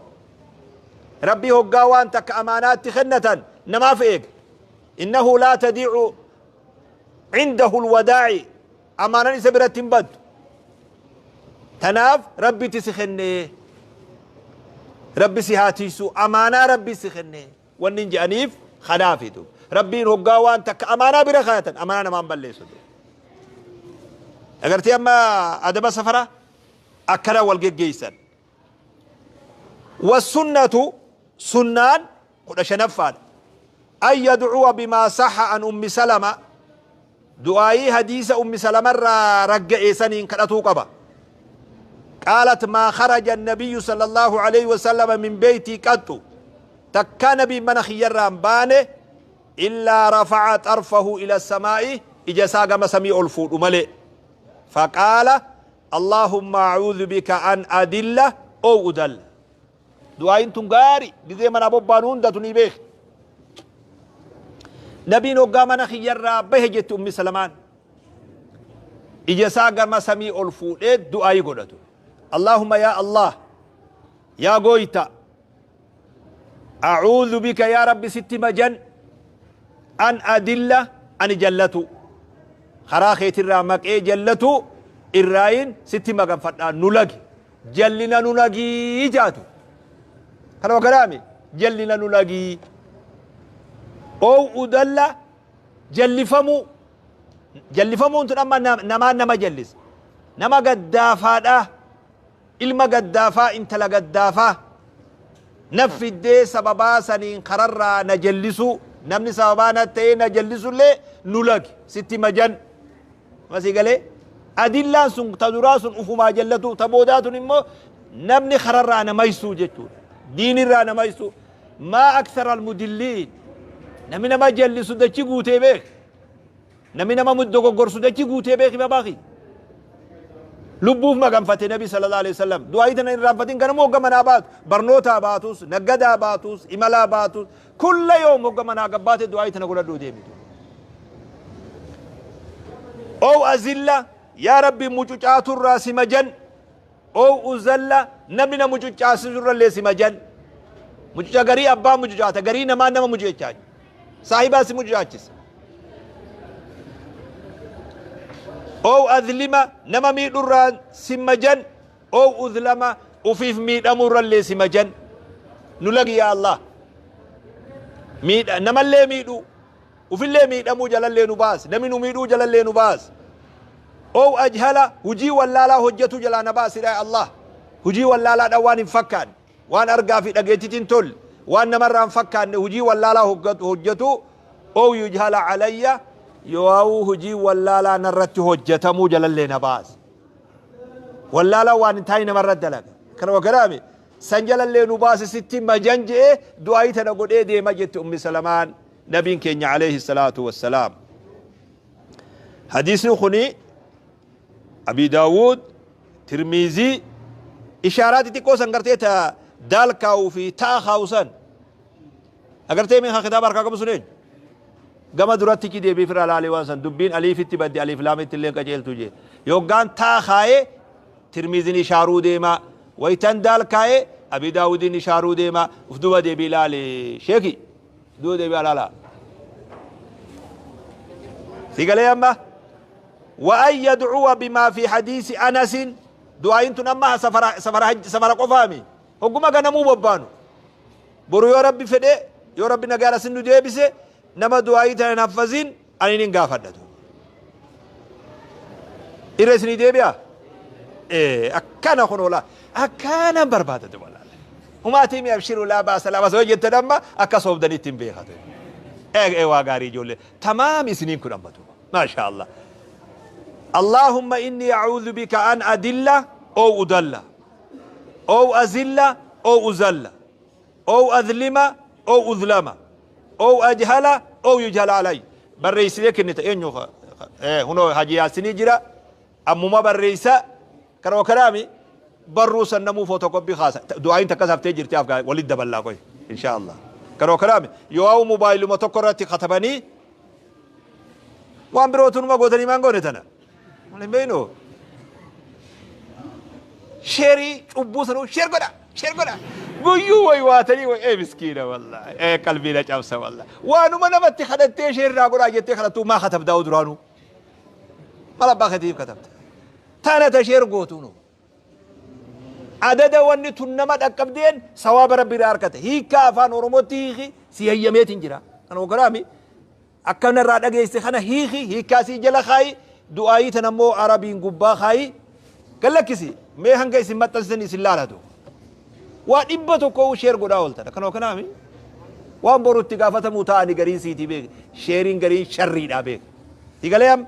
ربي هو قوان تك أمانات خنة نما فيك إنه لا تديع عنده الوداع أمانة سبرة تنبد Tanaaf Rabbitti si kennee, Rabbi si haa tiisu, amaanaa Rabbi si kennee wanni hin je'aniif kanaafi duuba. Rabbiin hoggaa waan takka amaanaa bira kaayatan amaanaa namaan balleessu duuba. Agartee amma adaba safara akkana wal geggeessan. Wasunnatu sunnaan 15ffaadha. An yadcuwa bimaa saha an ummi salama du'aayii hadiisa ummi salamarraa ragga'e saniin kadhatuu qaba. Qaalat maa kharaja annabiyyu sallallahu alayhi wasallama min beeytii qaxxu takkaa nabiin mana kiyyarraa hin baane illaa rafa'a xarfahu ila samaa'i ija isaa gama samii ol fuudhu malee. Faqaala Allahumma a'uudhu bika an adilla ow udalla. Du'aayin tun gaari gizee manaa bobbaanu hundatu ni beeki. Nabiin hoggaa mana kiyyarraa bahe jetti ummi salamaan. Ija isaa gama samii ol fuudhee du'aayii godhatu. Allahumma yaa Allah yaa gooyta a'uudhu bika yaa Rabbi sitti majan an adilla ani jallatu karaa keetirraa maqee jallatu irraayin sitti maganfadhaa nu lagi jallina nu lagii jaatu kanuma kanaami jallina nu lagii ow udalla jallifamuu jallifamuun tun amma namaan nama jallisa nama gaddaafaadha ilma gaddaafaa intala gaddaafaa na fiddee sababaa saniin kararraa na jallisuu namni sababaa na ta'ee na jallisullee nu lagi sitti majan masii galee adillaan sun ta duraa sun ufumaa jallatu ta boodaa tun immoo namni kararraa na maysuu jechuudha diinirraa na maysuu maa akthara almudilliin namni nama jallisu dachi guutee beek Namni nama dogoggorsu dachi guutee beeki babaa kiyya. Lubbuuf maganfate Nabi sallallahu alaihi wasallam. Du'aayii tana hin irraanfatin ganama hogga manaa baatu, barnootaa baatus, naggadaa baatus, imalaa baatus, kulla yoom hogga manaa gabbaate du'aayii tana godhadhuu deemitu. Ow azilla yaa Rabbi mucucaaturraa si majan ow uzalla namni na mucucaasisurrallee si majan. Mucuca garii abbaa mucucaata garii namaa nama mucucaachisa. Saahibaa si mucucaachisa. Ow azlima nama miidhurraa si majan ow uzlama ufiif miidhamurrallee si majan. Nu lagi yaa Allah. Miidha namallee miidhuu ufillee miidhamuu jalallee nu baasi namni nu miidhuu jalallee nu baasi. Ow ajhala hujii wallaalaa hojjetuu jalaa na baasi yaa Allah. Hujii wallaalaadhaan waan hin fakkaanne. Waan argaa fi dhageettitti hin tolle, waan namarraa hin fakkaanne hujii wallaalaa hojjatuu, ow yujhala alayya, yooawuu hujii wallaalaa narratti hojjatamuu jalallee na baasi. Wallaalaa waan hin taane namarratti dalaga. Kana wakaraami san jalallee nu baasi sitti majan je'ee du'aayii tana godhee deema jette ummi salamaan nabiin keenya alayhi salaatu wassalaam. Hadiisni kuni Abi Daawud, Tirmiizii, ishaaraa xixiqqoo san gartee ta daal kaa'uu fi ta'a kaa'u san agartee mee kitaaba harkaa qabu sun eenyu? Gama duratti ci deebii firraa laalee waan san dubbiin aliifitti badde aliif laamitti illee qajeeltu jee. Yoggaan ta'a kaa'ee Tirmiiziin ishaaruu deema. Waytan daal kaa'ee Abi Daawudiin ishaaruu deema. Uf duba deebii laale sheeki. Duba deebii alaala. Si galee amma? Wa an yadcuwa bimaa fi hadiisi Anasin du'aayin tun amma safara safara hajji safara qofaami hogguma ganamuu bobbaanu boru yoo rabbi fedhe yoo rabbi nagaan asin nu deebise nama du'aayii tana hin haffazin ani nin gaafadha duuba irra isinii deebi'a ee akkana kun oolaa akkana barbaada duuba laala humaatii mi abshiru laa baasa laa baasa yoo jettan amma akka soobdanitti hin beekatu ee waa gaarii ijoollee tamaam isiniin kun amma duuba Maashaa Allah. Allahumma inni a'uudhu bika an adilla ow udalla ow azilla ow uzalla ow adlima ow udlama ow ajhala ow yujhala alay. Barreessinee kennita eenyu hunoo Haji Yaasinii jira ammuma barreessa kana kanaami barruu san namuu footokopii kaasa du'aayin takkas haftee jirti afgaa walitti daballaa qoy inshaa Allah kana kanaami yoo mobaayiluma tokko irratti katabanii Waan birootu numa gootanii maan goone tana. Wal hin beeknu. Sheerii cubbuu sanuu sheer godha sheer godha. Guyyuu wayi waatanii wayi ee miskiina wallaahi ee qalbii na cabsa wallaahi. Waanuma namatti kadhattee sheer naa godhaa jettee kadhattuu maa katabdaa duraanuu. Mal abbaa keetiif katabda. Tana ta sheer gootuu nu. Adada wanni tun nama dhaqqabdeen sawaaba Rabbi irraa arkate. Hiikkaa afaan Oromootti hiiki si hayyameetiin jira. Kan ogaraami akkana irraa dhageesse kana hiiki, hiikkaa sii jala kaayi, du'aayii tan ammoo Arabiin gubbaa kaayi gallakkisi. Mee hanga isin maxxansitan isin laalatu. Waa 100 share godhaa ooltan. Akkanuma kanaami waan boru itti gaafatamuu ta'ani gariin siitii beek. Sheeriin gariin sharriidhaa beek. Sigalee amma?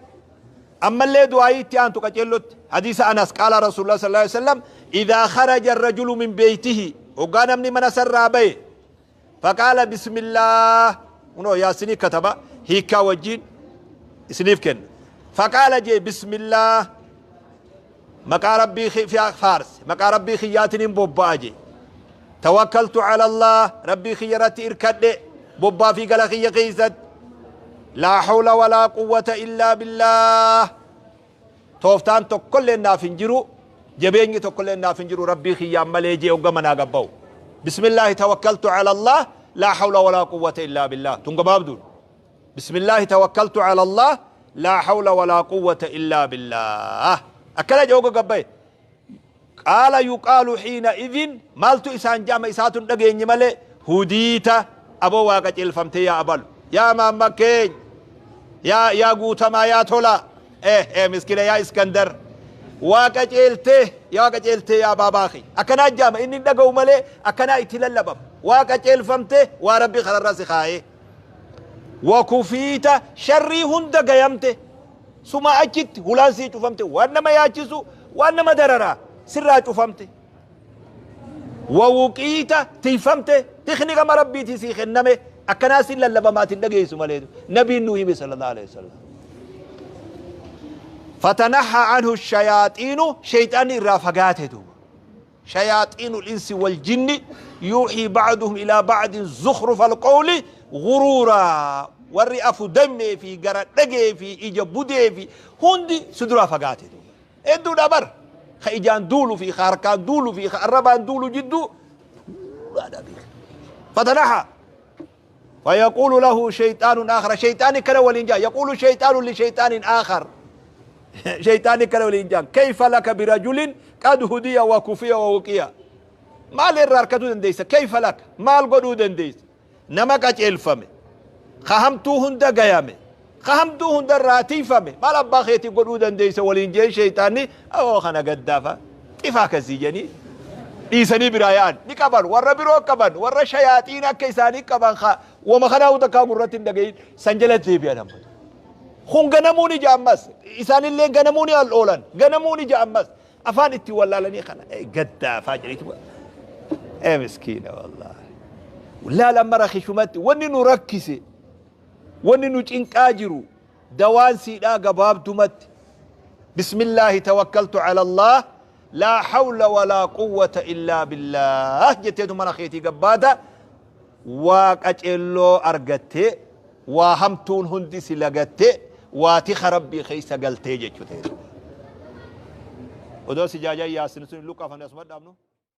Ammallee du'aayii itti aantu qaceellotti. Hadiisa Anas, qaala Rasuulullah sallallahu alaihi wasallam, idhaa kharaja ar-rajulu min beeytihi, hoggaa namni mana sarraa baye, faqaala bismillaah, kunoo yaasinii kataba hiikkaa wajjiin isiniif kenna. Faqaala jee bismillaah, maqaa Rabbii faarse, maqaa Rabbii kiyyaatiin bobba'a jee. Tawakkaltu ala Allah, Rabbii kiyya irratti irkadhe, bobbaa fi gala kiyya keessatti. Laa hawla walaa quwwata illaa billaah. Tooftaan tokkollee naaf hin jiru, jabeenyi tokkollee naaf hin jiru Rabbii kiyyaan malee jee hogga manaa gabba'u. Bismillaahi tawakkaltu ala Allah, laa hawla walaa quwwata illaa billaah. Tun gabaabduun. Bismillaahi tawakkaltu ala Allah, laa hawla walaa quwwata illaa billaah. Akkana jee hogga gabba'e. Qaala yuqaalu hiina idhin, maaltu isaan ja'ama isaatu hin dhageenye malee, hudiita, aboo waa qaceelfamtee yaa abalu, yaa maamma keenya, yaa yaa guutamaa, yaa tolaa, eh eh miskina, yaa Iskandar, waa qaceeltee, yaa qaceeltee, yaa baabaa kee. Akkanaa ja'ama, inni hin dhaga'u malee akkanaa itti lallabama. Waa qaceelfamtee, waa Rabbi kararra si kaa'ee. Wa kufiita, sharrii hunda gayamte. Suma achitti hulaan sii cufamte, waan nama yaachisu, waan nama dararaa sirraa cufamte. Wawuqiita, tiyfamte, tikni gama Rabbiitii sii kenname. Akkanaa siin lallabamaatiin dhageessu malee nabiin nuu hime sallallahu alaihi wasallam. Fatanaha anhu shayaaxiinu, shayxaanni irraa fagaate duuba. Shayaaxiinul insi wal jinni yuuxii ba'duhum ilaa ba'din zukhrufal qawli guruuraa, warri afu dammee fi gara dhagee fi ija budee fi hundi si duraa fagaate duuba. Hedduudha bar ka ijaan duulu fi ka harkaan duulu fi ka arrabaan duulu jidduu duulaadha beeka. Fatanaha fayaquulu lahu shayxaanun aakhar, shayxaanni kana waliin jaa, yaquulu shayxaanun li shayxaanin aakhar, shayxaanni kana waliin jaan, kayfa laka birajulin qad hudiya wa kufiya wa wuqiya, maal irraa harkatuu dandeessa, kayfa laka, maal godhuu dandeessa nama qaceelfame, ka hamtuu hunda gayame, ka hamtuu hunda irraa tiifame, maal abbaa keetii godhuu dandeessa waliin jeen shayxaanni. Oo kana gaddaafa xifaa kasii jedhanii dhiisanii biraa yaa'an ni qaban, warra biroo qaban, warra shayaaxiin akka isaanii qaban, ka wama kanaa takkaa gurratti hin dhagahin san jala deebi'an. Amma kun ganamuun ija, ammas isaanillee ganamuun al oolan, ganamuun ija, ammas afaan itti wallaalanii kana gaddaafaa jedhaniitu. Miskiina wallaahi, laala amma rakishumatti wanni nu rakkise, wanni nu cinqaa jiru, dawaan siidhaa gabaabdumatti bismillaahi tawakkaltu ala Allah, laa hawla walaa quwwata illaa billaah jetteetu mana keetii gabbaata. Waa qaceelloo argattee, waa hamtuun hundi si lagattee, waa tika Rabbii keessa galtee jechuu ta'e. Odoo si jaajan yaasin sun luqqafan asuma dhaabnu.